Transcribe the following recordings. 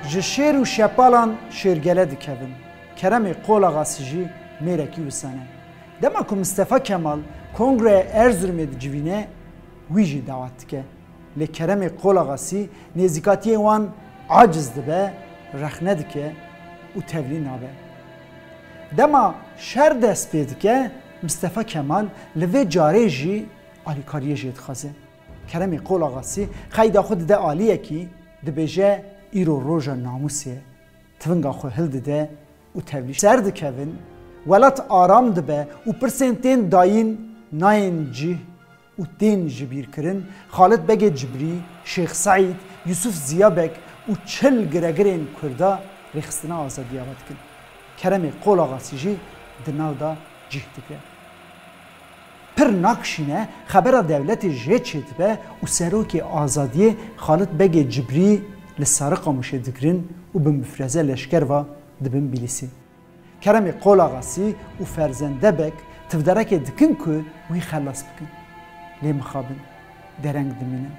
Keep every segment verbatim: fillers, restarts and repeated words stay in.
Ji şêr û şepalan şêrgele dikevin. Keremê Qolaxasî jî mêrekî wisa ne. Dema ku Mistefa Kemal Kongreya Erzurumê dicivîne, wî jî dawet dike. Lê Keremê Qolaxasî nêzîkatiyên wan aciz dibe, rexne dike û tevlî nabe. Dema şer dest pê dike, Mistefa Kemal li vê carê jî alîkariyê jê dixwaze. Keremê Qolaxasî qeyda xwe dide aliyekî, dibêje, îro roja namûsê ye. Tivinga xwe hildide û tevlî ser dikevin, welat aram dibe û pirsên tên dayîn nayên cih û tên jibîrkirin, Xalit Begê Cibrî, Şêx Seîd, Yusuf Ziyabek û çil giregirên Kurda rêxistina azadiya ve dikin. Keremê Qolaxasî jî di nav de cih digre. Pir nakişîne, xebera dewletê jê çêdibe û serokê azadiyê Xalit Begê Cibrî li Sariqamûşê digirin û bi mifreze leşker ve dibin Bîlîsê. Keremê Qolaxasî û Ferzende Beg tivderekê dikin ku wî xelas bikin. Lê mixabin, dereng dimînin.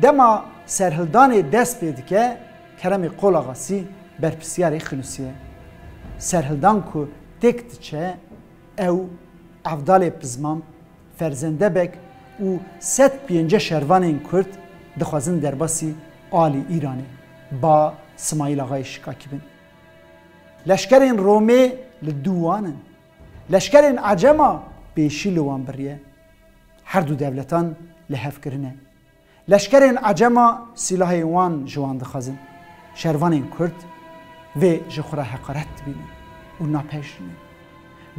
Dema serhildanê dest pê dike, Keremê Qolaxasî berpirsiyarê xinûsiye. Serhildan ku têk diçe, ew, Evdalê Pizmam, Ferzende Beg û sed pêncî şervanên Kurd dixwazin derbasî alî Îranê, ba Simayîl Axayê Şikakî bin. Leşkerên Romê li dû wan in. Leşkerên Ecema pêşî li wan biriye. Her du dewletan li hev kirine. Leşkerên Ecema sîlahên wan ji wan dixwazin. Şervanên Kurd vê ji xwe re heqaret dibînin û napejirînin.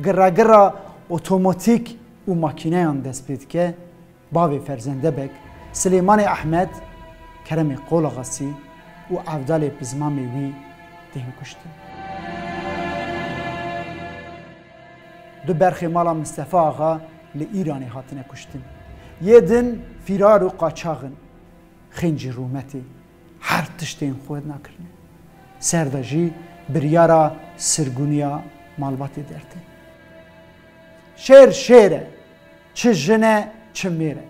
Giregira otomatîk û makîneyan dest pê dike, bavê Ferzende Beg, Silêmanê Ehmed, Keremê Qolaxasî û Evdalê Pizmamê wî tên kuştin. Du berxê mala Mistefa Axa li Îranê hatine kuştin. Yê din fîrar û qaçax in. Xêncî rûmetê her tiştên xwe nakirine. Ser de jî biryara sirgûniya malbatê dertê. Şêr şêr e, çi jin e, çi mêr e.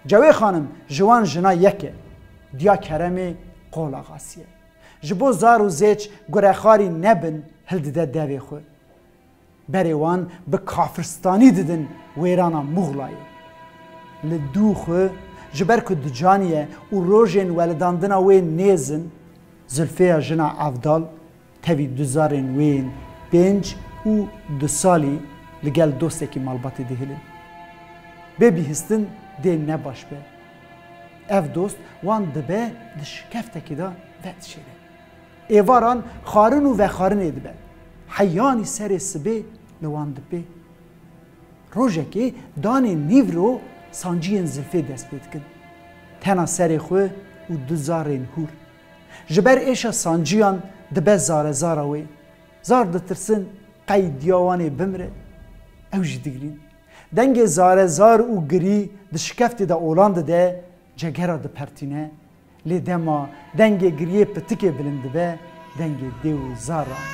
Cewê xanim ji wan jina yek e, diya Keremê Qolaxasî ye. Ji bo zar û zêç gurexarî nebin, hildide devê xwe. Berê wan bi kafirstanî didin wêrana Muxlayê. Li dû xwe, ji ber ku dicaniye û rojên welidandina wê nêz in, Zilfeya jina Evdal tevî du zarên wê yên pênc û du salî li gel dostekî malbatê dihêlin. Bê bihîstin dê ne baş be. Ev dost wan dibe di şikeftekê de vedişêre. Êvaran xwarin û vexwarinê dibe. Heyanî serê sibê li wan dipê. Rojekê danê nîvro sanciyên Zilfê dest pê dikin. Tena serê xwe û du zarên hûr. Ji ber êşa sanciyan dibe zarezara wê. Zar ditirsin qey diya wanê bimre. Ew jî digirîn. Dengê zarezar û girî di şikeftê de olan dide, cegera dipertîne. Lê dema dengê giriyê pitikê bilind dibe, dengê dê û zaran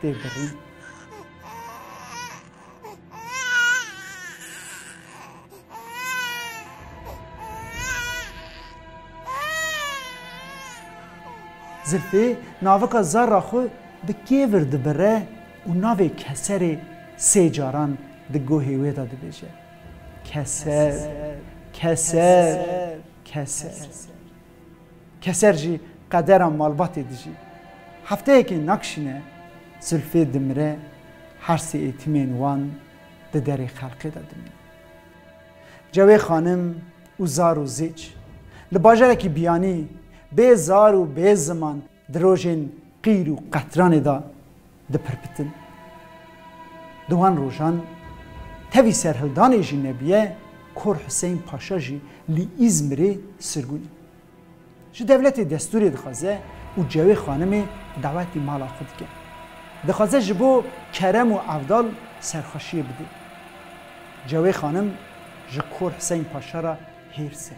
tê birîn. Zilfê navika zara xwe bi kêvir dibire û navê Keserê sê caran di guhê wê de dibêje. Keser, Keser, Keser. Keser jî qedera malbatê dijî. Hefteyekê nakişîne, Zilfê dimire, her sê êtîmên wan di derê xelqê de dimînin. Cewê xanim û zar û zêç li bajarekî biyanî bê zar û bê ziman di rojên qîr û qetranê de dipirpitin. Di wan rojan tevî serhildanê jî nebiye, Kor Huseyn Paşa jî li Îzmirê sirgûnî. Ji dewletê destûrê dixwaze û Cewê xanimê dawetî mala xwe dike. Dixwaze ji bo Kerem û Evdal serxweşiyê bide. Cewê xanim ji Kor Huseyn Paşa re hêrs e.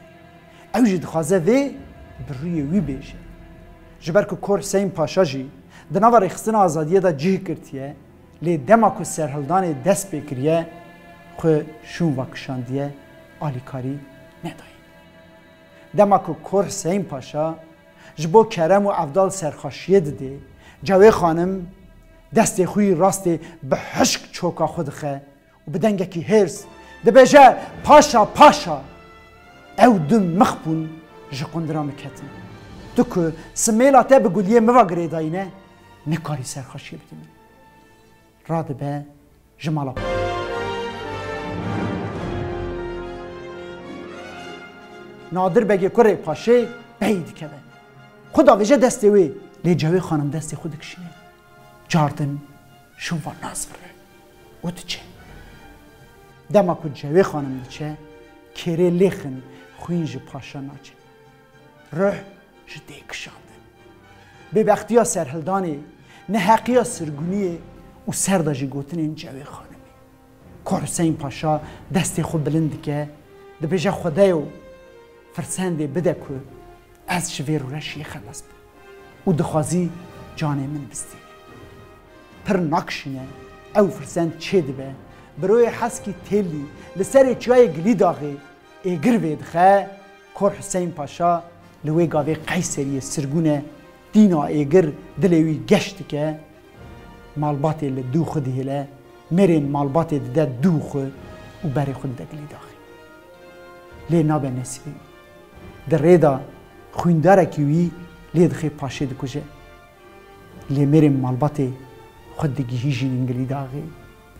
Ew jî dixwaze vê bi rûyê wî bêje. Ji ber ku Kor Huseyn Paşa jî di nava rêxistina azadiyê de cih girtiye, lê dema ku serhildanê dest pê kiriye, xwe şûn vekişandiye, alîkarî nedayî. Dema ku Kor Huseyn Paşa Ji bo kerem û evdal serxweşiyê didê, Cewê xanim destê xwe yî rastê bi hişk çoka xwe dixe û bi dengekî hêrs dibêje, "Paşa, paşa, ew du mix bûn ji qundira min ketin. Tu ku simêla te bi guliyê min ve girêdayî ne, nikarî serxweşiyê bidî min." Radibe ji mala. Nadir Begê kurê paşê pey dikeve. Xwe davêje destê wê, lê Cewê xanim destê xwe dikişîne. Cardin şûn va nazvire û diçe. Dema ku Cewê xanim diçe, kêrê lêxin xwîn ji paşa naçe. Ruh ji dê kişandin. Bêbextiya serhildanê, neheqiya sirgûniyê û serdajî gotinên Cewê xanimê. Kor Huseyîn Paşa destê xwe bilind dike, dibêje, "Xwedeyo, firsendê bide ku ez ji vê rûreşiyê xelas bim." Û dixwazî canê min bistîne. Pir nakişîne, ew firsend çêdibe, biroyê heskî têlî li serê çiyayê Gilîdaxê êgir vêdixe, Kor Huseyîn Paşa li wê gavê Qeyseriyê sirgûn e, tîna êgir dilê wî geş dike, malbatê li dû xwe dihêle, mêrên malbatê dide dû xwe û berê xwe dide Gilîdaxê. Lê nabe nesîbê wî. Di rê de xwîndarekî wî lê dixê paşê dikuje. Lê mêrên malbatê xwe digihîjînin Gilîdaxê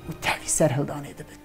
û tevî serhildanê dibin.